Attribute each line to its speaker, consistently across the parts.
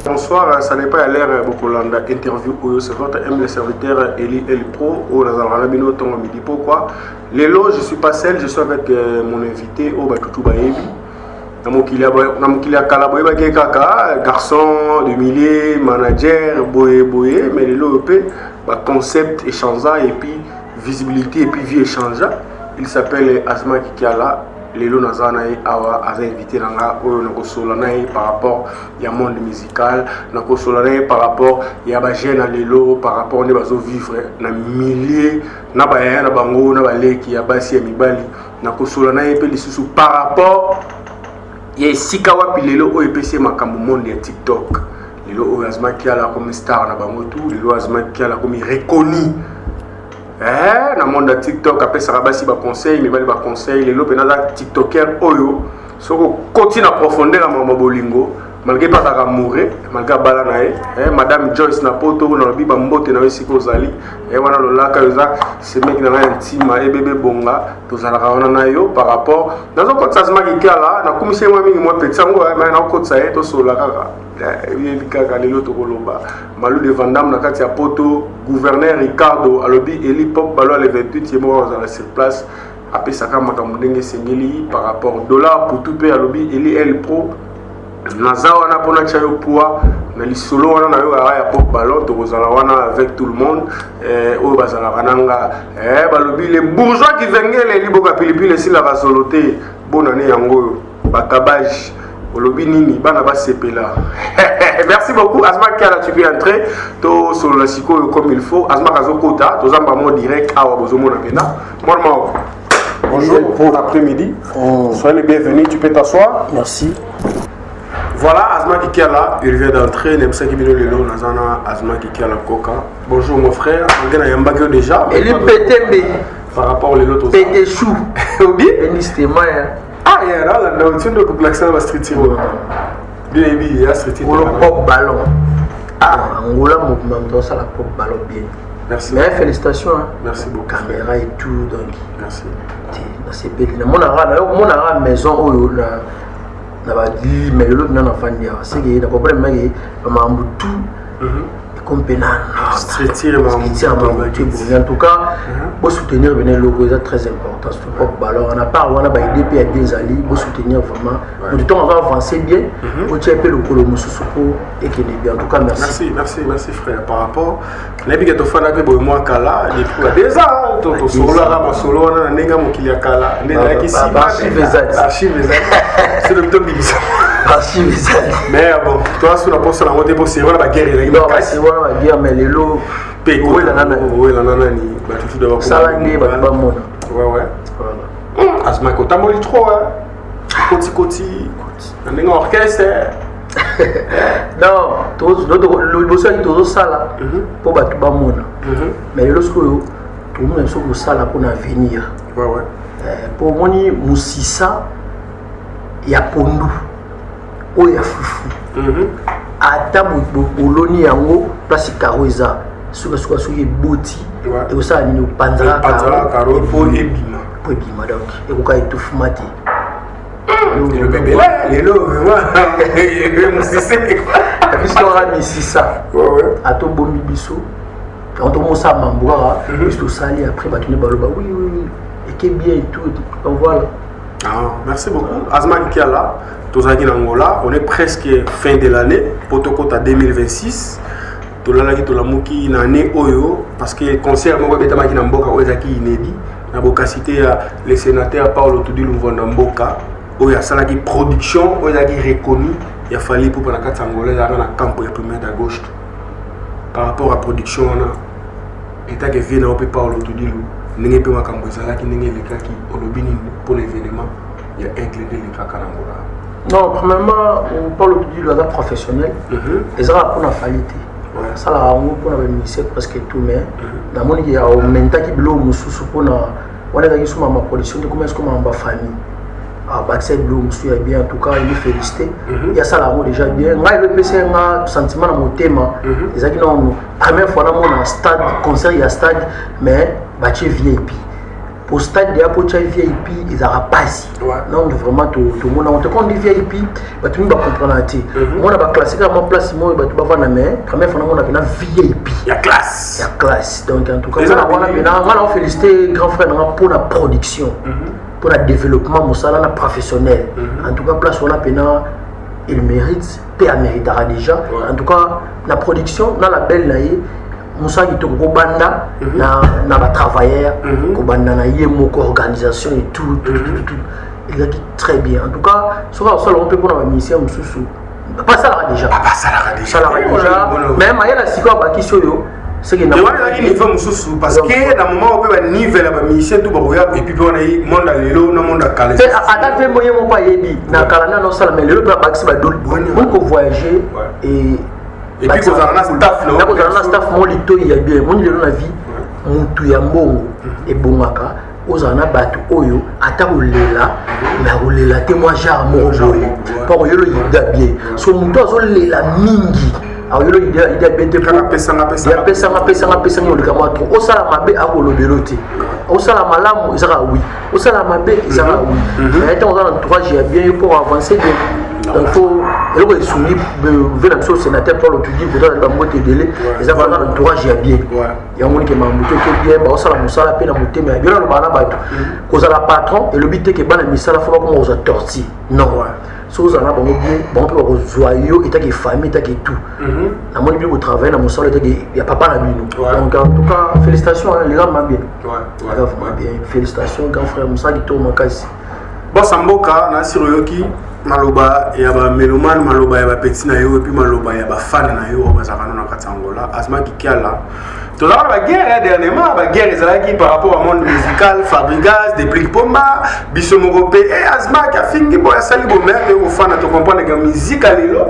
Speaker 1: Bonsoir, ça n'est pas à l'heure bokolanda interview oyo, c'est votre humble serviteur Eli El Pro oyo nazalaka na bino ntongo midi. Pourquoi lelo je suis pas seul, je suis avec mon invité oyo batutu bayebi na mokili ya kala, boyebaki ye kaka garçon de milieu, manager boye boye, mais lelo oyo mpe baconcept échangea et puis visibilité et puis vie échangea. Il s'appelle Azma Kikiala. Lelo naza na ye awa, aza invité na nga oyo nakosolola na ye par rapport ya monde musical, nakosolola na ye par rapport ya bajeune ya lelo, par rapport nde bazovivre na milieu na bayaya na bango na baleki ya basi ya mibali. Nakosolola na ye mpe lisusu par rapport ya esika wapi lelo oyo epesi ye makambo, monde ya TikTok. Lelo oyo Azma Kiala akomi star na bango tu. Lelo Azma Kiala akomi reconnu na monde ya TikTok, apesaka basi baconseil, mibali baconseil. Lelo mpenza aza tiktoker oyo soki okoti na profondeur ya makambo bolingo, malgré mpe azalaka amoureux, malgré abala na ye madame Joyce na Poto. Nalobi bambote na yo esika ozali wana, lolaka yo eza semeki na ngai ya ntima ebebe bonga, tozalaka wana na yo. Par rapport nazokotisa Azma Kikiala, nakumisi ye mwa mingi, mwa petit yango, me nakokotisa ye, tosolola kaka yebi kaka. Lelo tokoloba Malu de Vandam na kati ya Poto. Gouverneur Ricardo alobi Eli Pop balo le 28, ye moko azala sur place, apesaka makambo ndenge esengeli. Par rapport Dollar Putu mpe alobi Eli El Pro, naza wana mpona tia yo poids na lisolo wana na yo ya Pop Ballon. Tokozala wana avec tout le monde oyo bazalaka na nga. Balobi le bourgeois kivengele liboka pilipili esilaka solo te. Bonane yango oyo bakabage olobi nini, bana basepela. Merci beaucoup Azma Kiala, tu peux entrer, tosolola sikoyo comme il faut. Azma kazokota, tozamba mo direct awa, bozomona mpena mwana mao. Bonjour, bon après-midi. Soyez les bienvenus, tu peux t'asseoir.
Speaker 2: Merci.
Speaker 1: Voilà Azma Kikiala, il vient d'entrer, nayebisaki bino lelo naza na Azma Kikiala Koka. Bonjour mon frère, malgré nayambaki yo déjà.
Speaker 2: Eli Petembe.
Speaker 1: Par rapport lelo toza.
Speaker 2: Pete chou.
Speaker 1: Obi?
Speaker 2: Benistema.
Speaker 1: Ah, yeah, nalanda otindo koplakisa na bastructure oyo. Bien yebi ya structure.
Speaker 2: Olo Pop Ballon. Ah, Angola mobima moto osala Pop Ballon bien.
Speaker 1: Merci.
Speaker 2: Mais félicitations, hein.
Speaker 1: Merci beaucoup.
Speaker 2: Caméra et tout, donc.
Speaker 1: Merci.
Speaker 2: Nasepeli. Namonaka namonaka maison oyo na badi, mais lelo mpena nafandi awa, seke na comprendre meke bamakambo tout ekomi mpe na
Speaker 1: structure.
Speaker 2: Makambo tout ebongi. En tout cas bosoutenir bene eloko eza très important, surtout Pop Ballon wana. Part wana baide mpe ya bien ezali, bosoutenir vraiment moto ntongo azo avance bien, otia mpe lokolo mosusu mpo ekende bien. En tout cas merci.
Speaker 1: Merci, merci, merci frère. Par rapport nayebi ke tofanda mpe boye mwa kala, depuis ba 2 ans tosololaka masolo wana na ndenge ya mokili ya kala nde ezalaki.
Speaker 2: Archive ezali.
Speaker 1: Archive ezali, sino tobimisa.
Speaker 2: Archive ezali.
Speaker 1: Mais bon, toasu na posa nango te mpo seri wana baguerre ezalaki makasi.
Speaker 2: Wana baguerre, mais lelo
Speaker 1: mpe
Speaker 2: owelana nani?
Speaker 1: Owelana nani? Batutu.
Speaker 2: Sala nde bato bamona.
Speaker 1: Ouais.
Speaker 2: Voilà.
Speaker 1: Azmaki otamboli trop, kotikoti na ndenge orchestre.
Speaker 2: Non, liboso yaki tozosala mpo bato bamona, mais lelo sikoyo tokomona biso kosala mpona avenir, mpo omoni mosisa ya pondu oyo ya fufu, ata boloni yango place karo eza sukasuka, soki eboti ekosala nini?
Speaker 1: Opanzaka
Speaker 2: karo
Speaker 1: mpo ebima.
Speaker 2: Po ebima, donc ekoka etufuma te.
Speaker 1: Lelo vraiment mosise.
Speaker 2: Biso kaka misisa, ata obombi biso yango, tomosala mambo kaka biso tosali, après bato nde baloba oui, eke bien et tout, donc voilà.
Speaker 1: Ah, merci beaucoup. Azma Kiala, tozalaki na Angola, on est presque fin de l'année, po tokota 2026. Tolalaki, tolamuki na année oyo parce que concert moko ebetamaki na mboka oyo ezalaki inédit na bokasi te ya le sénateur Paulo Tudilu Mvonda Mboka oyo asalaki production oyo ezalaki reconnu ya Fally Ipupa na kati ya Angola, ezalaka na campo ya 1er d'agosto. Par rapport à production wana, etake vie na yo mpe Paulo Tudilu, ndenge mpe makambo ezalaki, ndenge elekaki, olobi nini mpona événement ya Aigle nde elekaka na Angola?
Speaker 2: Non, premièrement, Paulo Tudilu aza professionnel. Ezalaka mpona Fally te, asalaka yango mpona bamusicien presque tout, mais namoniki aomentaki biloko mosusu mpona wana ezalaki so mama production te, koma siko mama bafamille bakisa biloko mosusu ya bien. En tout cas il est félicité, ye asala yango déjà bien. Ngai elo epesi nga sentiment na motema, ezalaki nano première fois namona stade, concert ya stade, mais batie VIP. Po stade ya po tia VIP ezalaka pasi. Donc vraiment tomona yango te. Quand on dit VIP, bato mingi bacomprendre te. Omona baclasse kaka mwa place moko bato bavanda, mais première fois namona mpena VIP
Speaker 1: ya classe.
Speaker 2: Ya classe. Donc en tout cas, mpona wana mpena nga na félicité grand frère nanga mpona production, mpona développement, mosala na professionnel. En tout cas, place wana mpena il mérite mpe améritaka déjà. En tout cas, na production na label na ye, mosala kitoko, kobanda na batravailleur, kobanda na ye moko, organisation et tout, tout, tout, tout, tout ezalaki très bien. En tout cas, soki akosalango mpe mpona bamusicien mosusu, basalaka déjà.
Speaker 1: Basalaka déjà.
Speaker 2: Basalaka déjà, mais mayele sikoyo abakisi oyo.
Speaker 1: Seke wana ezalaki niveau mosusu, parce que na moment oyo mpe banivel ya bamusicien tout bakoya, et puis mpe wana monde ya lelo na monde ya kala.
Speaker 2: Ata mpe moye moko ayebi na kala nde anosala, mais lelo mpe abakisi badoli moni kovoyage et
Speaker 1: Et puis kozala na staff.
Speaker 2: Na kozala na staff mo litoi ya bien. Moni lelo na vie, mutu ya mbongo ebongaka ozala na bato oyo ata kolela, mais akolela te mwa genre moko boye mpo akoyelo ida bien. So motu azolela mingi, akoyelo ida bien te.
Speaker 1: Pesanga.
Speaker 2: Pesanga, pesanga, pesanga, oleka mwa trop. Osala mabe, akolobelo te. Osala malamu, ezaka oui. Osala mabe, ezaka oui. Mais ntango oza na entourage ya bien, yo mpo avancer bien. Donc faut eloko esungi ve na biso, sénateur Paul Otudi, kotala bambote ebele, eza mpona na entourage ya bien. Yango monike makambo te oke bien, baosala mosala mpe na motema ya bien. Alobaka na bato, kozala patron elobi te ke bana misala fo bakoma kozwa torti. Non, soki ozala na bango bien, bango mpe bakozwa yo etaki famille, etaki tout. Namoni bino kotravaille na mosala etaki ya papa na bino. Donc en tout cas, félicitations, les gars, ma bien, les gars, vraiment bien, félicitations grand frère, mosala kitoko makasi.
Speaker 1: Bosa mboka nasi oyoki maloba ya bamélomane, maloba ya bapeti na yo, et puis maloba ya bafane na yo oyo bazalaka no na kati ya Angola. Azmaki Kiala, tozalaka na baguerre dernièrement, baguerre ezalaki par rapport à monde musical, Fabrigas, Deplick Pomba, biso moko mpe e Azmak afingi boye, asali bomere toye kofanda, tocomprendre ke musique ya lelo.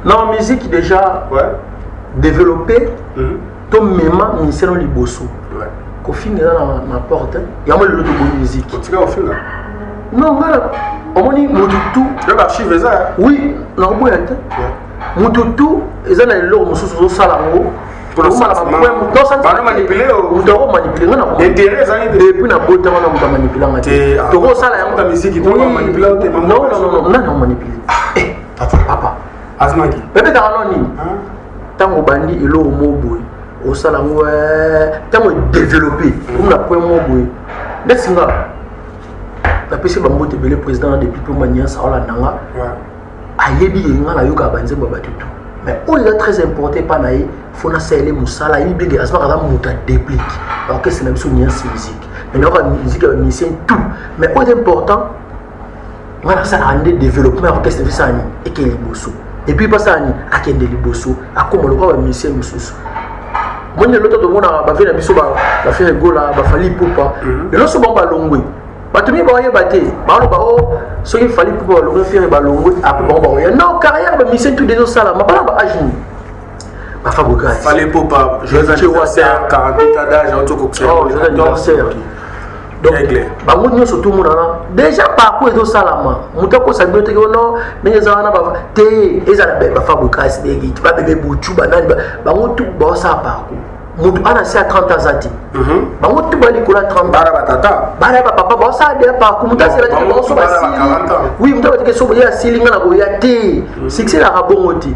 Speaker 2: Non, musique déjà développé, tomema ministère no liboso. Kofinga eza na porte yango lelo toboyi musique.
Speaker 1: Otika kofinga?
Speaker 2: Non, nga omoni motu tu.
Speaker 1: Yo archive eza.
Speaker 2: Oui, nakoboya te. Motu tu eza na eloko mosusu ozosala yango.
Speaker 1: Moto
Speaker 2: akomanipule nga. Depuis nabotama na moto amanipulanga te. Tokosala yango. Non, nani amanipule papa?
Speaker 1: Azmaki.
Speaker 2: Bebetaka no nini? Ntango obandi eloko mo boye, osala yango, ntango edéveloppe komi na point mo boye, ndeti nga napesi bambote ebele. Président na depuis mpo maniance aolanda nga, ayebi ye nga nayokaka banzembo ya bato tout, mais oyo eza très important epa na ye, fo nasalele mosala. Ayebi benge azalaka, aza moto ya Déplick, orchestre na biso Niance Musique, mais nayoka musique ya bamusicien tout, mais oyo eza important, nga nasalaka nde développement ya orchestre. Esala nini? Ekende liboso. Et puis basala nini? Akende liboso, akóma lokola bamusicien mosusu. Moni lelo to tomonaka bave na biso, baFerre Gola, baFally Ipupa. Lelo so bango balongwe, bato mingi bakoyeba te, baloba o soki Fally Ipupa balongwe, Ferre balongwe, après bango bakoya. Non, carrière bamusicien tout dezosalama bana ba age nini, baFabregas.
Speaker 1: Fally Ipupa, joyeux anniversaire, 48 ans d'âge.
Speaker 2: Oh, joyeux anniversaire. Donc bango nyonso tomonana déjà parcours ezosalama. Moto akosa bino teke no ndenge eza wana te, ezala baFabregas, babebe butu, banani, bango tu baosala parcours. Moto ana se ya 30 aza te, bango tu ba likolo ya 30.
Speaker 1: Bana batata.
Speaker 2: Bana ya bapapa baosala deya parcours. Moto asela te, bango so basili. Oui, moto abateke so ye asili, nga na koya te. Succès elaka bongo te.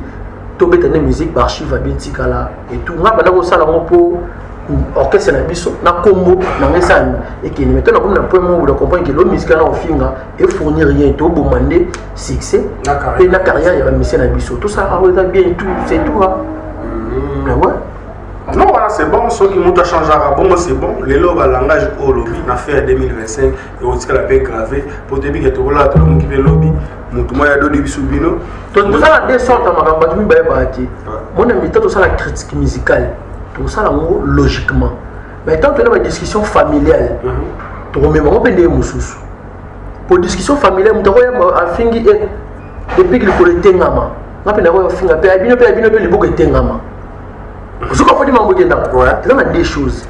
Speaker 2: Tobeta nde musique, baarchive abi ntikala et tout. Nga banda kosala yango mpo orchestre na biso na kombo nanga esala ekende. Mais to nakomi na point moko, comprendre ke lo musique wana ofinga efournir rien, toboma nde succès mpe na carrière ya bamusicien na biso. Tosalaka oyo eza bien, tout c'est tout. Ouais.
Speaker 1: Non, voilà, c'est bon. Soki moto achangeaka bongo, c'est bon. Lelo balangage oyo olobi na fin ya 2025 ekotikala mpe grave po toyebi ke tokolala, tolamuki mpe lobi motu moko yadodi biso bino.
Speaker 2: Tozala deux sortes ya makambo bato mibayebaka te. Mona mita, tosala critique musicale, tosala yango logiquement, mais tant toyena badiscussion familiale, tokomema yango mpe ndenge mosusu. Po discussion familiale, moto akoyamba afingi depuis likolo etengama, nga mpe nakoya ofinga mpe ya bino mpe ya bino mpe liboko etengama. Soki ofandi mambo ekendaka, eza na deux choses.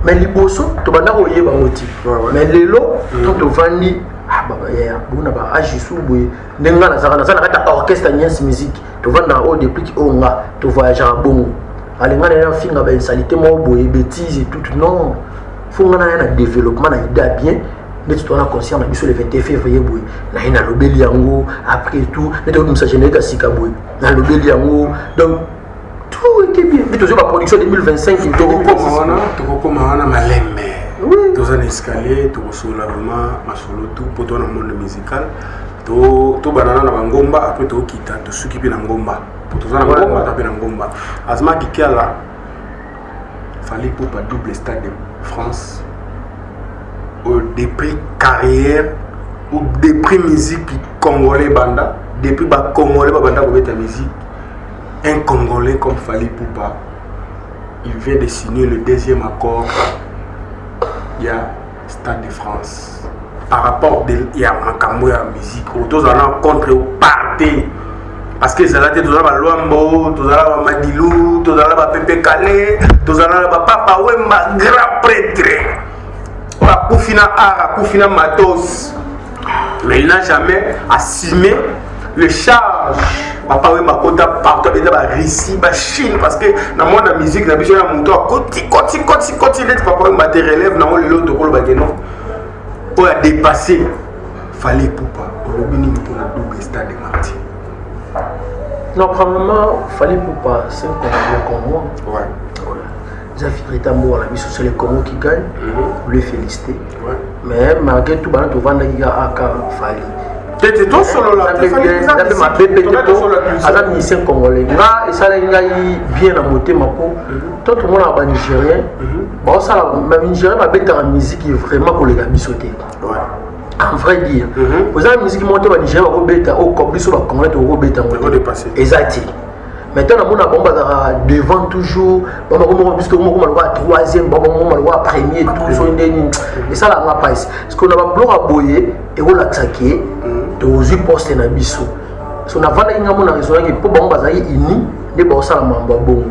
Speaker 2: Mais liboso tobanda koyeba yango ti, mais lelo to tovandi bona ba age su boye, ndenge nga nazalaka, naza na kati ya orchestre Niance Musique, tovandaka oyo Déplick oyo nga tovoyageaka bongo. Alinga na ye afinga bainsalité moko boye, bêtise et tout, non. Faut nga naya na développement, na idée bien. Neti toza na concert na biso le 21 février boye, naye nalobeli yango. Après tout, neti obimisa générique ya sika boye, nalobeli yango. Donc tout était bien. Mpe tozwi baproduction 2025.
Speaker 1: Tokokoma wana, tokokoma wana malembe. Toza na escalier, tokosolola vraiment masolo tout mpo toza na monde musical. Tobanana na bangomba, après tokokita, tosuki mpe na ngomba, po toza na ngomba, toza mpe na ngomba. Azma Kikiala, Fally Ipupa, double Stade de France oyo, depuis carrière ou depuis musique congolais banda, depuis bacongolais babanda kobeta musique, un Congolais comme Fally Ipupa, il vient de signer le deuxième accord ya Stade de France. Par rapport de ya makambo ya musique oyo, tozala na contre parte, parce que ezala te. Tozala balwambo, tozala bamadilu, tozala bapepe kale, tozala na bapapa Wemba, grand prêtre oyo akufi na art, akufi na matos, mais il n'a jamais assumé le charge. Papa Wemba akota partout, abeta baRussie, baChine, parce que na monde ya musique na biso ya moto akoti koti koti koti neti Papa Wemba te. Relève nango lelo, tokolobake non, oyo adépassé Fally Ipupa. Olobi nini mpona double Stade de Martyr?
Speaker 2: Non, premièrement, Fally Ipupa, c'est un Congolais comme moi. Eza fierté mboka na biso, c'est le Congo qui gagne. Le féliciter. Mais malgré tout, bana tovandaki kaka aka Fally.
Speaker 1: Tete tosolola.
Speaker 2: Nzambe mabe mpe te, po aza musicien congolais. Nga esalaki ngai bien na motema, mpo to tomonaka banigérien baosala, banigérien babetaka musique vraiment koleka biso te, en vrai dire. Oza musique moko te banigérien bakobeta oyo biso bacongolais tokobeta yango te, eza te. Maintenant namona bango bazalaka devant toujours, bango bakomoko, biso tokomokoma lokola troisième, bango bakoma lokola premier, tout. So nde nini esalaka nga mpasi, parce que na babiloko ya boye ekolakisa ke tozwi poste na biso. So navandaki nga mona raisonnaki, mpo bango bazalaki uni nde baosala mambo ya bongo.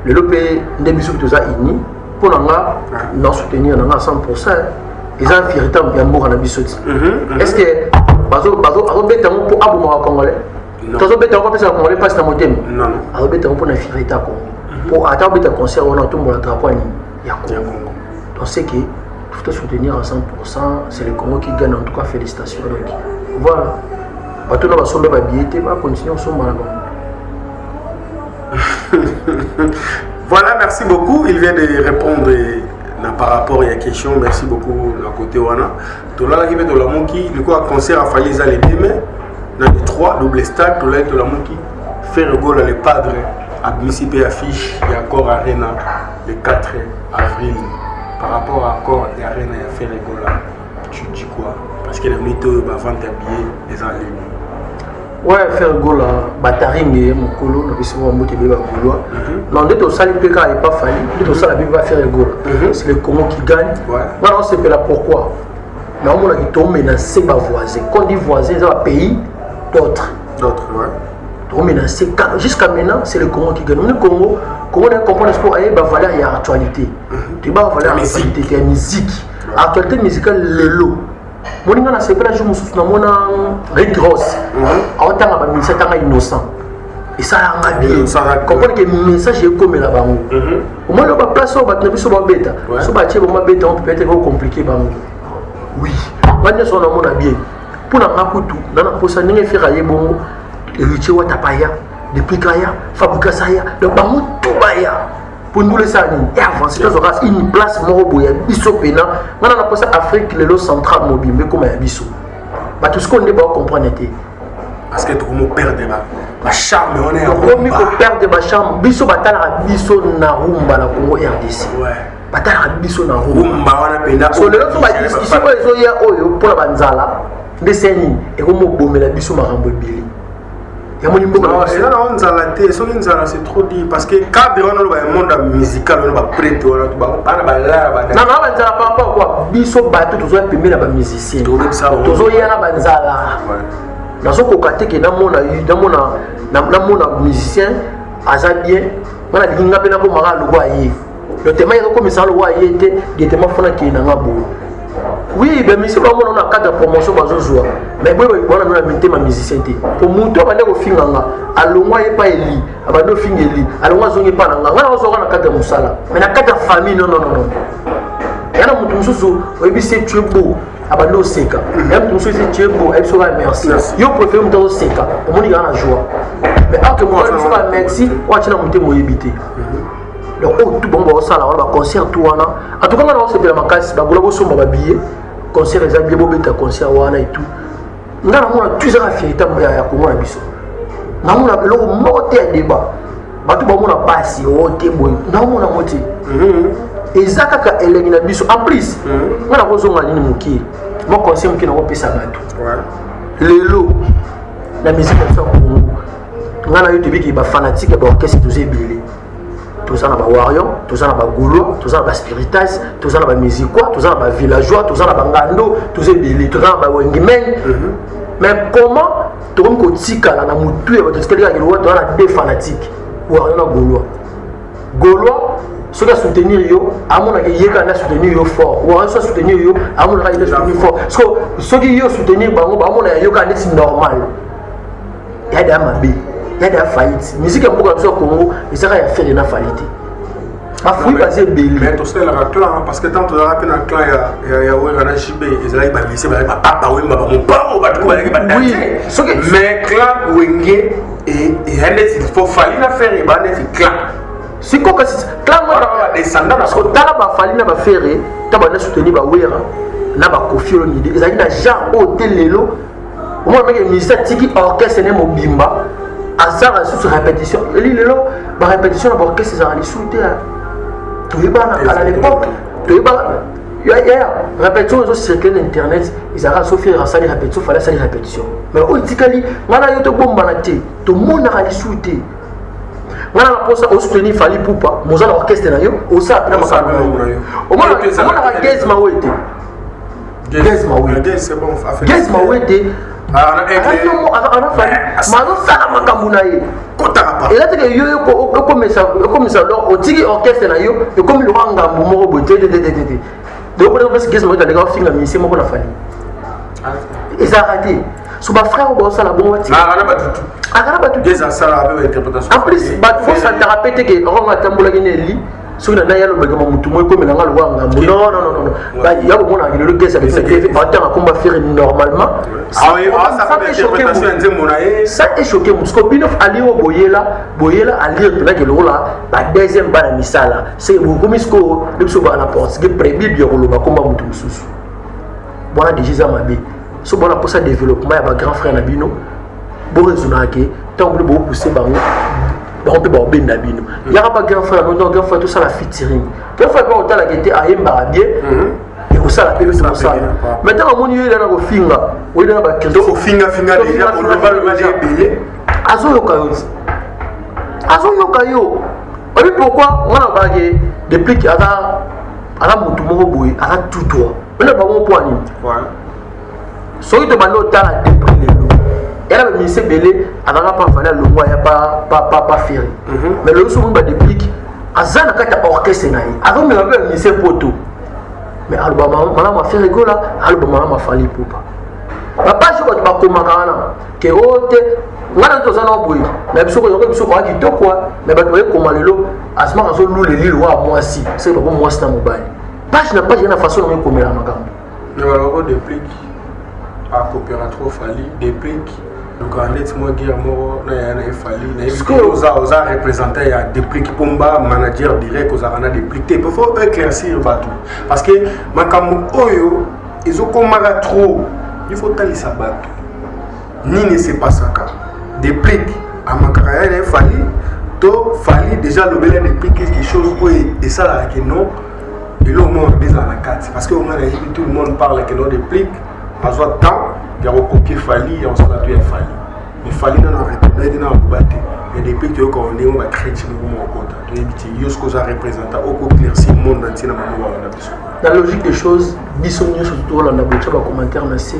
Speaker 2: Lelo mpe nde biso toza uni. Mpo na nga, na soutenir na nga 100. Eza fierté ya mboka na biso ti. Est ce que azobeta yango mpo abomaka Congolais? Tozobeta yango apesaka Congolais mpasi na motema? Azobeta yango mpo na fierté ya Congo, mpo ata obeta concert wana, otombola drapeau ya nini? Ya Congo. Donc c'est que faut te soutenir à 100%. C'est le Congo qui gagne. En tout cas, félicitations. Donc voilà, bato na basombe babillet te, bacontinue kosomba na bango.
Speaker 1: Voilà, merci beaucoup. Il vient de répondre na par rapport à la question. Merci beaucoup na côté wana. Tolalaki mpe tolamuki likoya concert ya Fally eza le 2 mai na le 3, double stade. Tolali, tolamuki, Ferre Gola le padre abimisi mpe affiche ya Accor Arena le 4 avril. Par rapport à Accor Arena ya Ferre Gola, tu dis quoi? Parce que na minute oyo, bavente ya billet eza en ligne.
Speaker 2: Ouais, Ferre Gola bataringe mokolo na biso bambote ebele bagaulois. Non, nde tosali mpe kaka epa Fally, nde tosala mpe pa Ferre Gola. C'est le Congo qui gagne. Nga na osepela. Pourquoi? Naomonaki tomenace bavoisin. Quand dit voisin, eza bapays d'autres.
Speaker 1: D'autres, ouais.
Speaker 2: Tomenace. Jusqu'à maintenant, c'est le Congo qui gagne. Omoni Congo, Congo na comprendre sport, ayeba valeur ya actualité, toyeba valeur ya actualité te, ya musique, actualité musicale. Lelo moni nga nasepela, jour mosusu namona Rick Ross aotanga bamusicien, atanga Innocent, esalanga bien. Comprendre ke message ekomela bango. Omoni baplace oyo bato na biso babeta, so batie bango babeta ngo, peut-être ekocompliquer bango. Oui, nga nyonso wana namona bien. Mpo na nga kutu na na posa ndenge Ferre aye bongo, Héritier Wata paya depuis kaya, Fabregas aya, donc bango tu baya mpo ndula esala nini e avance, tozwaka une place moko boye ya biso pena. Nga na na posa Afrique lelo centrale mobimba ekóma ya biso. Bato sikoyo nde baocomprendre te.
Speaker 1: Parce que tokomi perdre bacharme wana ya
Speaker 2: Tokomi koperdre bacharme. Biso batalaka biso na rumba na Congo RDC, batalaka biso na
Speaker 1: rumba wana mpenza.
Speaker 2: So lelo so badiscussion oyo ezoya oyo mpona banzala nde se nini ekomi obomela biso makambo ebele. Yamoni mboka.
Speaker 1: Eza nango nzala te. Soki nzala, c'est trop dit, parce que cadre wana oloba ya monde musical wana, baprêtre wana bana balala.
Speaker 2: Na banzala par rapport quoi? Biso bato tozoya pembeni na bamusicien, tozoya na banzala. Nazokoka te ke namona namona namona musicien aza bien, nga nalingi nga mpe nakomaka lokwa ye. Lotema ezokomisa lokwa ye te, directement fona kee nanga boye. Oui, bamusicien bamona na cadre ya promotion bazozwa, mais boye wana no na mitema musicien te. Po motu abandi kofinga nga, alongwa ye pa Eli, abandi ofinga Eli, alongwa, azongi epa na nga. Nga nazozwaka na cadre ya mosala, mais na cadre ya famille, non, non, non, non. Ya na moto mosusu oyebi se tu es beau, abandi oseka. Ya moto mosusu esi tu es beau, ayebi soki merci. Yo préféré moto azoseka, omoni kaka na joie, mais ake moto ayebi soki merci, oyo atie na motema, oyebi te. Donc oyo tu bango baosala wana, baconcert tu wana, en tout cas nga na osepela makasi. Bagola, bosomba babillet, concert eza bien, bobeta concert wana et tout. Nga namona tu ezaka fierté ya Kongo na biso. Namona eloko moko te ya débat. Bato bamona pasi o te boye, naomona ngo te, eza kaka elengi na biso. En plus, nga nakozonga nini mokie, mo conseil mokie nakopesa bato lelo na musique na biso ya Kongo. Nga na yo tobiki bafanatike ya baorchestre, toza ebele. Toza na bawarrior, toza na bagaulois, toza na baspiritas, toza na bamusiquois, toza na bavillageois, toza na bangando, toza ebele, toza na bawengimen. Mais comment tokomi kotikala na motu ya bato, tikali kaka elowa toza na deux fanatiques, warrior na gaulois? Gaulois soki asoutenir yo, amonaka ye kaka nde asoutenir yo fort. Warrior soki asoutenir yo, amonaka ye nde asoutenir fort. Soki yo soutenir bango, bamonaka yo kaka neti normal. Yada ya mabe, yada ya faillite. Musique ya mboka na biso ya Congo ezaka ya Ferre na Fally te, bafui baza ebele.
Speaker 1: Mais tosalelaka clan, parce que tant tozalaka mpe na clan ya Wera na JB, ezalaki bamise, bazalaki bapapa Wemba, bamopao, bato bazalaki badanse. Mais clan Wenge eya neti fo Fally na Ferre eba neti clan.
Speaker 2: Sikoyo kasi clan
Speaker 1: badescendant
Speaker 2: na tala, baFally na baFerre ta banda soutenir baWera na baKoffi Olomide, ezalaki na genre oyo te. Lelo omona meke musicien atiki orchestre ne mobimba, azaka lisusu répétition. Eli lelo barépétition na baorchestre ezalaka lisusu te. Toyebana kala, l'époque toyeba yaya répétition ezocircule na internet, ezalaka so Ferre asali répétition, Fally asali répétition. Mais oyo etikali, ngai na yo tobombana te, tomonaka lisusu te. Ngai na mposa osoutenir Fally Ipupa, moza na orchestre na yo, osala mpena makambo na yo. Omonaka Gaz Mawete, Gaz Mawete, Gaz Mawete mazosala makambo na ye. Eza teke yo ekomisa otiki orchestre na yo, ekomi lokwa ngambo moko boye te te te te te. Donc mpesi Gaz Mawete aleka ofinga musicien moko na Fally, ezalaka te. So bafrère oyo baosala bongo, akana bato. En plus, bato bosantaka mpe teke okonga atambolaki na eli, soki na nai alobaka motu moko ekomelanga lokwa ngambo. Non, non, non, non, ya komonaka lelo Gaz aleki na TV, atanga komba Ferre normalement, ça echoquer motu. Siko bino ali oyo boyela boyela alire mpenaki lokola badeuxième bana misala, seke bokomi sikoyo nde biso bana portugais prébible ya koloba komba motu mosusu wana déjà eza mabe. So bona mposa développement ya bagrand frère na bino, boraisonnaka ke ntango bino bopousse bango, bango mpe baobenda bino. Yaka ba grand frère no, grand frère tosala featuring. Grand frère mpe otalaka ete ayembaka bien, ekosala mpe biso kosala. Mais ntango amoni yo elana kofinga, oyelana
Speaker 1: baebele.
Speaker 2: Azoyoka yo ti azoyoka yo. Oyebi pourquoi nga na balake Deplick aza motu moko boye, aza tout droit mena bango? Mpo nini? Soki tobandi otala depuis lelo, yana baministre ebele azalaka pa Fally, alongwa ya pa Ferre. Mais lelo so omoni baDeplick aza na kati ya orchestre na ye, azomema mpe baministre poto, mais aloba malamu aFerre Gola, aloba malamu aFally Ipupa. Bapage oyo bato bakomaka wana ke o te, ngai na toza na boye na biso, koyoka biso koya kitoko. Mais bato bayekoma lelo, azimaka azolula elilo wa mwasi, soki bako mwasi na mobali, page na page na façon nango ekomela makambo.
Speaker 1: Baloko Deplick akopera trop Fally. Deplick lukaka neti mwa guerre moko na yaya na ye Fally. Nayebi oza représentant ya Deplick Pomba, manager direct, ozalaka na Deplick te. Po faut éclaircir bato, parce que makambo oyo ezokomaka trop. Il faut talisa bato nini esepasaka. Deplick amakaka yaya na ye Fally, to Fally déjà alobela Deplick quelque chose oyo esalaka ke non, eloko moko mabe ezala na kati? Parce que onga nayebi, tout le monde parle ke non, Deplick azwa temps ya kocopier Fally, ya kosala to ya Fally, mais Fally nano arépondre ete na aloba te. Mais depuis toyokaka ndenge bachrétien moko mokota, toyebi te. Yo soki oza représentant, okoéclaircir monde entier na bango balanda biso.
Speaker 2: Na logique des choses, biso nyonso tolanda, botya bacommentaire na se.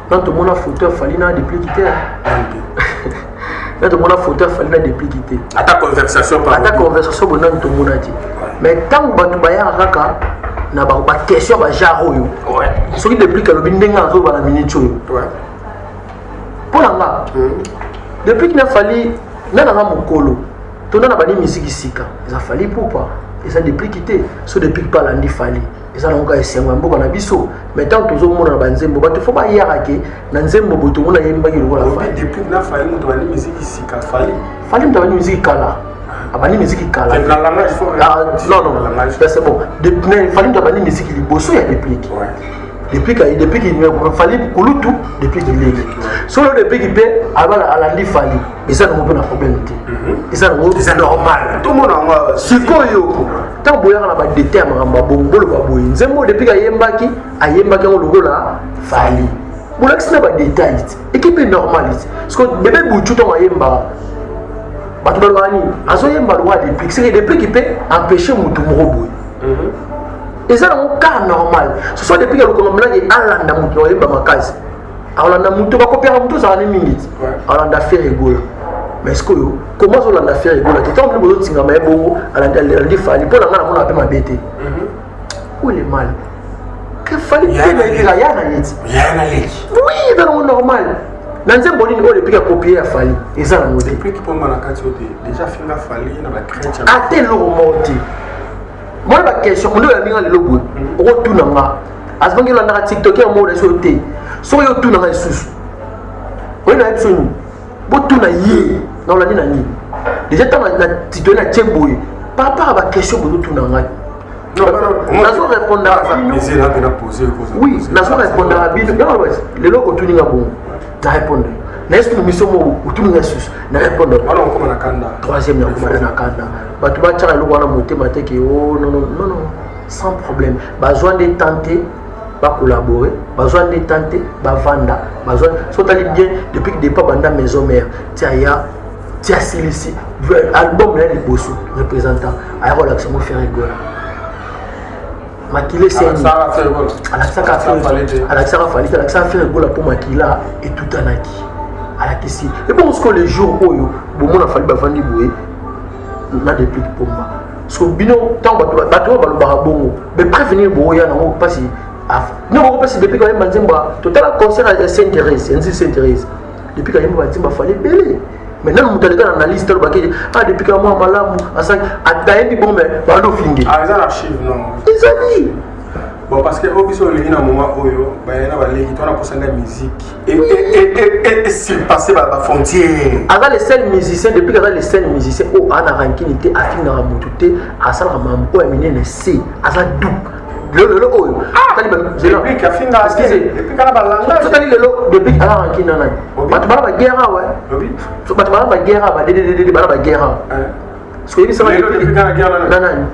Speaker 2: Nan tomona photo ya Fally na Deplick te, na tomona photo ya Fally na Deplick te.
Speaker 1: Ata conversation.
Speaker 2: Ata conversation boye nani tomona te. Mais ntango bato bayaka kaka na baquestion ya bagenre oyo, soki Deplick alobi ndenge azoba na minute oyo, mpo na nga Deplick na Fally, nga nanga mokolo to nana bani misiki sika, eza Fally Ipupa, eza Deplick te. So Deplick mpe alandi Fally. Eza nango kaka esengo ya mboka na biso. Mais ntango tozomona na banzembo, bato fo bayaka ke na nzembo boye tomona ayembaki lokola
Speaker 1: Fally. Depuis na Fally moto abandi miziki sika, Fally.
Speaker 2: Fally moto abandi miziki kala, abandi miziki kala. Ah, non, non, c'est bon. Fally moto abandi miziki liboso ya Deplick. Depuis Fally kulutu, depuis leki solo, depuis mpe abala alandi Fally, eza nango mpe na problème te, eza nango normal. Sikoyo ntango boyaka na badétails ya makambo ya bongo, boloba boye: nzembo depuis ayembaki, ayembaki yango lokola Fally, bolakisi na badétails te, équipe normal te. Parce que bébé Butu, ntango ayembaka, bato balobaka nini? Azoyemba lokola Deplick. Seke Deplick mpe empêche motu moko boye, eza nango cas normal. Soso Deplick alukanga mnaki alanda motu na oyemba makasi, akolanda motu bakopiaka motu ozalaka ne mingi ti alanda Ferre Gola. Mais sikoyo comment azolanda Ferre Gola te? Ntango bino bozotingama ye bongo, alandi Fally. Mpo na ngai namona mpe mabe te. Où est le mal que Fally mpe nayekeka ya na ye ti? Oui, eza nango normal. Na nzembo nini oyo Deplick akopie ya Fally? Eza nango te. Ate eloko moko te. Mona baquestion nde oyambinga lelo boye, okotuna nga azibangi olandaka TikTok ya moko na biso te. Soki yo otuna nga lisusu, oye na biso nini? Botuna ye na olandi na nini déjà. Ntango na titoye na tie boye par rapport à baquestion bozotuna ngai, nazo répondre bino. Oui, nazo répondre bino. Lelo otuninga bongo, na répondre na ye. Soki miso moko otuninga lisusu, na répondre troisième, nakomana na kanda. Bato batiaka eloko wana motema te ke o non, non, non, non, sans problème. Bazwa nde temps te bacollabore, bazwa nde temps te bavanda, bazwa. So otali bien, depuis départ banda Maison Mère ti aya ti asilisi album na ye liboso, Représentant, aya kolakisa mo Ferre Gola makila eseni. Alakisaka Fally te, alakisaka Ferre Gola mpo makila etutanaki, alakisi. Ebongo sikoyo le jour oyo bomona Fally bavandi boye na Deplick Pomba, so bino ntango bato oyo balobaka bongo beprévenir boya nango mpasi no boko mpasi. Depuis kayemba nzembo, totala concert ya Sainte Thérèse, ya nzili Sainte Thérèse, depuis kayemba banzembo afali ebele. Mais nanu moto aleka na analyse alobaki: ah, depuis ka mwa malamu asali atayembi bon, mais bando ofinge. Ezali.
Speaker 1: Bon, parce que oyo biso olingi na moment oyo baye na baleki to na posanga musique esurpasse bafrontière.
Speaker 2: Aza le seul musicien depuis, aza le seul musicien oyo aza na rancune te, afingaka motu te, asalaka mambo oyo ya minene se aza doux. Lelo oyo totali lelo, depuis aza rancune na nani? Bato bana baguerre awa, bato bana baguerre awa, badededede bana baguerre awa.
Speaker 1: Soyebisaka
Speaker 2: na nani?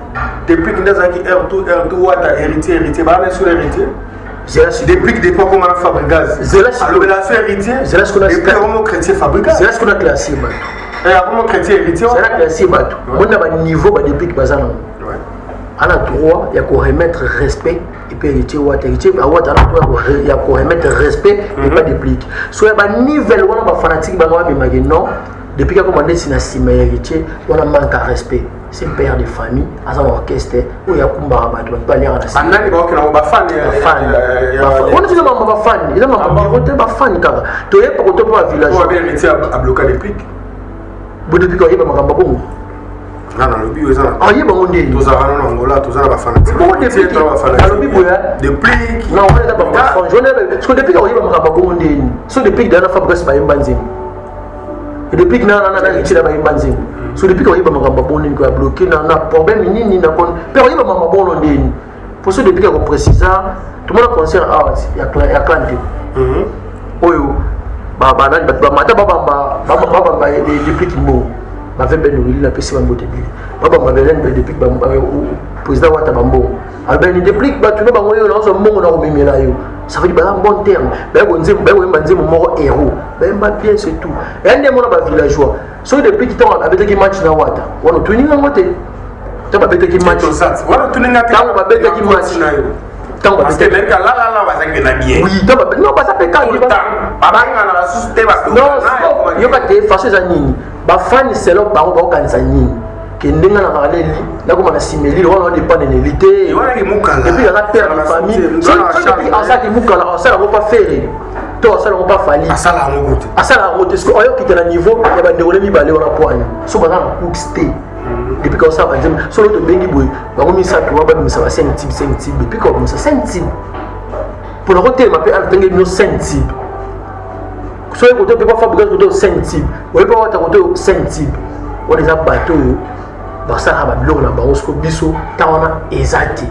Speaker 1: Depuis nde azalaki R2 R2 Wata, Héritier, Héritier, bana sur Héritier. Depuis akoma na Fabregas, alobela so Héritier. Depuis akomo chrétien Fabregas.
Speaker 2: Zela sikoyo na classe bato.
Speaker 1: Akomo chrétien Héritier.
Speaker 2: Zela classe bato moni na baniveau. Badeplick baza nango, ana droit ya koremettre respect epe Héritier Wata. Héritier Wata ana droit ya koremettre respect epa Deplick. So ya banivel wana, bafanatike bango babemaki non, depuis kakoma ndeti na nsima ya Héritier wana, manque à respect. C'est père de famille, aza na orchestre oyo akumbaka bato, bato baliaka na.
Speaker 1: Banani baokenda? Bafani?
Speaker 2: Wana eza mambo bafani, eza mambo biro te, bafani kaka toyeba koto mpo bavillage.
Speaker 1: Abloka Deplick.
Speaker 2: Bo Deplick oyeba makambo bongo?
Speaker 1: Nga nalobi oyo eza.
Speaker 2: Oyeba ngo ndeni?
Speaker 1: Tozalaka nano Angola, toza na bafanatike.
Speaker 2: Bongo Deplick alobi boye.
Speaker 1: Deplick.
Speaker 2: Non, wana eza bafrange. Parce que Deplick oyeba makambo bongo ndeni? So Deplick dana Fabregas bayemba nzembo, Deplick na Héritier na bayemba nzembo. So Deplick oyeba makambo bongo ndeni koya bloqué na problème nini na mpe oyeba makambo bongo ndeni? Poso Deplick akoprécisa, tomona concert awa ya clan te oyo banani bato bamata babamba Deplick mbongo, bave ben wili napesi bambote ebele, babamba belene Deplick, président Wata bambongo, alobeni Deplick bato na bango oyo nazwa mbongo na komemela yo. Ça veut dire baza bon terme, bayekoyemba nzembo moko héros, bayemba bien, c'est tout. Eya nde mona bavillageois. Soki Deplick ntango abetaki match na Wata wana, otuninga yango te? Ntango babetaki match, ntango babetaki match,
Speaker 1: ntango
Speaker 2: oui, non, baza mpe.
Speaker 1: Kaka
Speaker 2: yoka te, façon eza nini? Bafani selo bango bakokanisa nini? Ke ndenge na kaka neli nakoma na nsima elili wana odépendre na eli te. Et puis aza père de famille. Soki asalaki mukala, asala yango pa Ferre to asala yango pa Fally?
Speaker 1: Asala yango te.
Speaker 2: Asala yango te. Soki oyokita na niveau ya bandeko ne mibale wana, poani so baza na cooks te. Depuis kaosala banzembo, solo tobengi boye bango misato wana babimisa ba 5 tubes, 5 tubes. Depuis kabimisa 5 tubes mpona kotelema mpe alatangeli bino 5 tubes, soki kote mpe bafabriquer kote 5 tubes, oye mpe wata kote 5 tubes. Wana eza bato oyo basalaka babiloko na bango. Siko biso ntango wana eza te.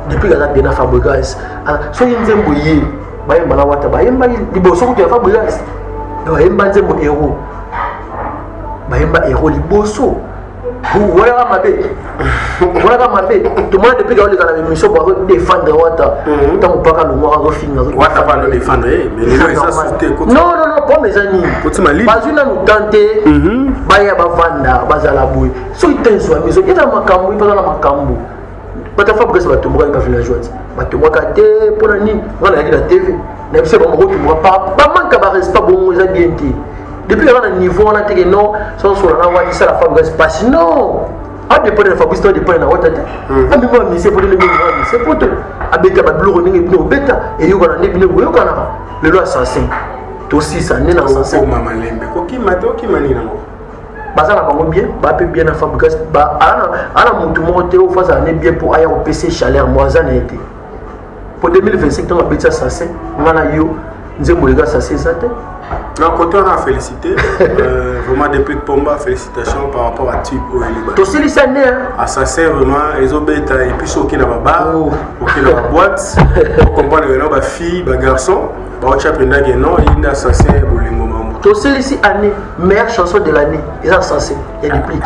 Speaker 2: Depuis kaza bien na Fabregas, soki nzembo ye bayemba na Wata, bayemba liboso kutu ya Fabregas, bayemba nzembo Hero, bayemba Hero liboso. Walaka mabe, walaka mabe. Tomona depuis kaoleka na émission bo azodéfendre Wata, ntango mpaka longwaka azofinga.
Speaker 1: Wata pa azodéfendre, mais lelo eza sute.
Speaker 2: Non, non, non, pome eza nini? Bazwi nanu tan te, baya bavanda, bazala boye. Soki te ezwami, soki eza makambo, baza na makambo. Bata Fabregas batombokaki, bavillageois ti batombwaka te. Mpona nini? Nga nayaki na TV na biso, bango kotomboka, bamanka barespect. Bongo eza bien te. Depuis kaka na niveau wana teke, non, sosola na wani sala Fabregas pasi, non, adépendre na Fabrice to adépendre na Wata te. Amema bamise poto ndenge bamise poto, abeta babiloko ndenge bino obeta, eyokana nde bino boyokanaka. Lelo Assassin tosisa nde na Assassin.
Speaker 1: Malembe kokima te, okima nini nango?
Speaker 2: Baza na bango bien, bape bien na Fabregas. Ana motu moko te oyo azala ne bien mpo aya kopesa chaleur mo aza na ye te. Po 2025 ntango abeti Assassin, nga na yo nzembo lega Assassin eza te.
Speaker 1: Non, côté on a félicité. Vraiment, depuis Pomba, félicitations par rapport à tube oyo Liba.
Speaker 2: Tosilisa nde.
Speaker 1: Assassin, vraiment, ezobeta. Et puis, soki na babar, oki na baboîte, ocomprendre que non, bafille, bagarçon, baotya mpenza ke non, ye nde Assassin bolingo mambo.
Speaker 2: Tosilisi année, meilleure chanson de l'année eza Assassin ya Déplique.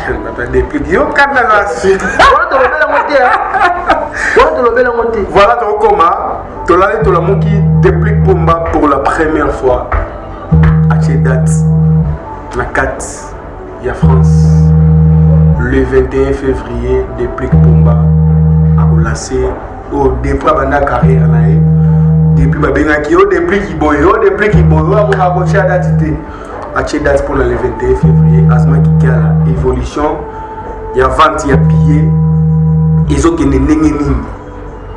Speaker 1: Déplique yo kanda na
Speaker 2: wana tolobela yango te, wana tolobela yango te.
Speaker 1: Voilà, tokokoma tolali, tolamuki, Déplique Pomba pour la première fois atie date na kati ya France le 21 février. Déplique Pomba akolase oyo depuis abanda carrière na ye, depuis babengaki yo Déplique boye, yo Déplique boye, oyo akoka kotia date te. Atie date mpona le 21 février. Azma Kikiala, évolution ya vente ya billet ezokende ndenge nini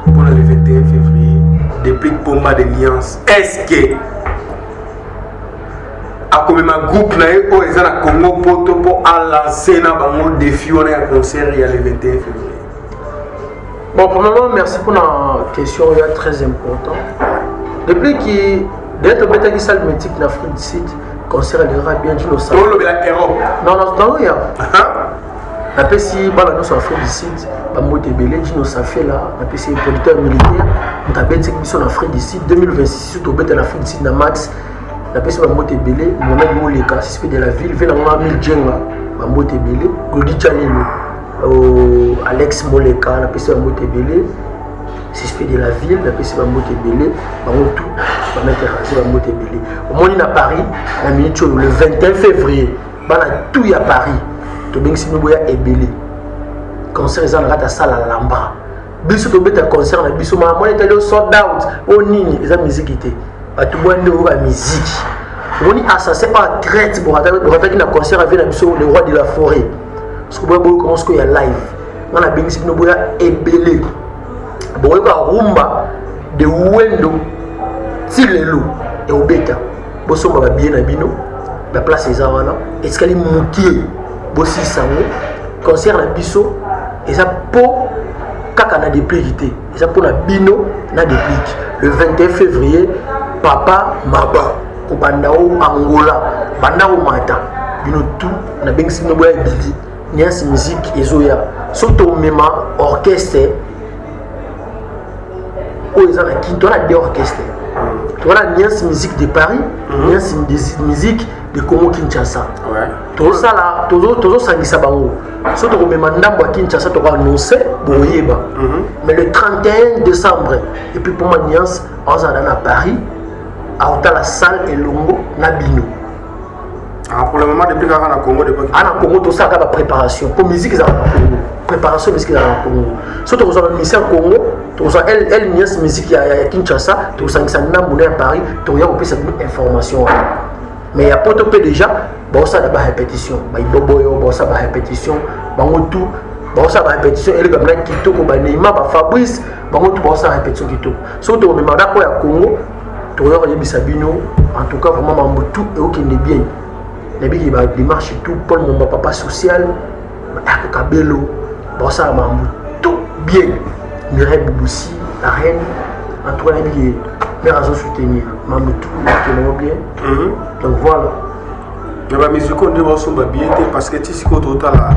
Speaker 1: mpona le 21 février? Déplique Pomba de Nuance, est ce que akomema groupe na ye oyo eza na Congo poto mpo alance na bango défi wana ya concert ya le 21 février?
Speaker 2: Bon, premièrement, merci pour la question, il est très important. Depuis que d'ailleurs tobetaki salle mythique na Afrique du Sud, concert eleka bien dino.
Speaker 1: Tolobela Europe.
Speaker 2: Non, non, non, ya napesi bana nyonso Afrique du Sud bambote ebele. Dino Safela, napesi producteur militaire, moto abetiki biso na Afrique du Sud 2026, tobeta na Afrique du Sud na Max. Napesi bambote ebele Mohamed Moleka, suspect de la ville, ve nanga Mil Jenga, bambote ebele Glodi Chalelo, Alex Moleka, napesi bambote ebele suspect de la ville, napesi bambote ebele bango tout bamaître rasé, bambote ebele. Omoni na Paris na minute oyo, le 21 février, bana tout ya Paris tobengisi bino, boya ebele. Concert eza na kati ya salle Alhambra. Biso tobeta concert na biso, mamoni etali o sold out o nini, eza miziki te. Bato bwa nde oyoka miziki. Omoni Assassin oyo traite bokataki na concert ave na biso, le roi de la forêt. Soki boya boyoka sikoyo ya live, nga nabengisi bino, boya ebele, boyoka rumba de wendo ti lelo eobeta. Bosomba babillet na bino, baplace eza wana, etikali mokie, bosilisa yango. Concert na biso eza mpo kaka na Déplique te, eza mpona bino na Déplique. Le 21 février, papa maba kobanda o Angola, banda komata bino tout, nabengisi bino, boya ebele. Niance Musique ezoya. Soki tomema orchestre oyo eza na Kini, toza na deux orchestre. Toza na Niance Musique de Paris, Niance Musique de Congo Kinshasa. Tozosala, tozosangisa bango. So tokomema ndambo ya Kinshasa, tokoannonce, boyeba. Mais le 31 décembre, et puis mpoma Niance azala na Paris, aotala salle elongo na bino.
Speaker 1: Ah, pour le moment, depuis kaka na Congo, depuis
Speaker 2: ana Congo, tosalaka bapréparation po musique ezalaka na Congo. Préparation musique ezalaka na Congo. So tokozwa bamusicien ya Congo, tokozwa el Niance Musique ya Kinshasa, tokosangisa ndambu na ya Paris, tokoya kopesa bino information wana. Mais ya poto mpe déjà baosala barépétition, baiboboyo baosala barépétition, bango tout baosala barépétition eleka mena kitoko. Baneima, bafabrice, bango tout baosala répétition kitoko. Soki tokomema ndako ya Congo, tokoya koyebisa bino. En tout cas, vraiment, mambo tout eokende bien. Nayebiki badémarche tout. Paul Momba, papa social, Kabelo baosala makambo tout bien. Mireille Bubusi, la reine, en tout cas nayebi ke mare azosoutenir makambo tout ekenango bien. Donc voilà.
Speaker 1: Na bamusique nde basomba billet te, parce que ti sikoyo totala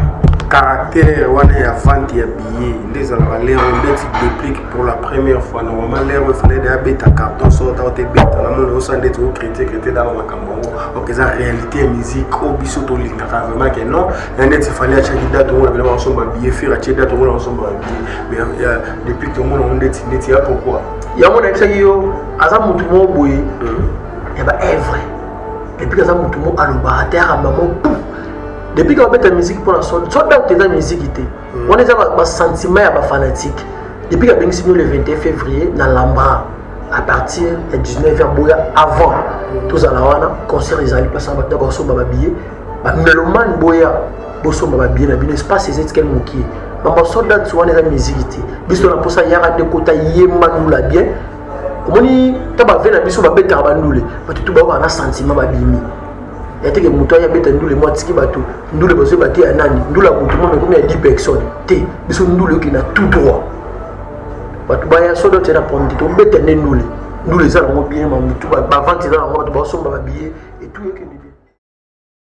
Speaker 1: caractère wana ya vente ya billet nde ezalaka lero ndeti Déplique. Pour la première fois, normalement lero efallait de abeta carton sold out, ebeta. Namoni osala ndeti ocritiquer te dala makambo yango. Ok, eza réalité ya musique oyo biso tolingaka vraiment ke non, ya neti Fally atiaki date, omona bena basomba billet. Ferre atie date, omona basomba billet. Mais ya Déplique, tomona yango ndeti ya pourquoi?
Speaker 2: Yango nayebisaki yo, aza motu moko boye ya baœuvre. Depuis aza motu moko alobaka te, akamba mo pu. Depuis ka babeta musique mpona sold out, eza musique te wana, eza basentiment ya bafanatique. Depuis kabengisi bino le 21 février na Lambra à partir ya 19 h, boya avant, tozala wana. Concert ezali place wana, bato bakosomba babillet, bamélomane boya bosomba babillet na bino. Espace eza etikali mokie. Mambo sold out wana eza musique te. Biso na mposa yaka nde kota yemba ndula bien. Omoni ta bave na biso babetaka bandule, bato tu bayokaka na sentiment, babimi ya teke. Moto aya abeta ndule mo atiki bato ndule bazoyeba te ya nani ndule ya motu mo mekomi ya 10 personnes te. Biso ndule okende na tout droit, bato baya. Sold out na problème te, tobeta nde ndule. Ndule eza nango bien, mamutu bavente eza nango, bato basomba babillet et tout ekende bien.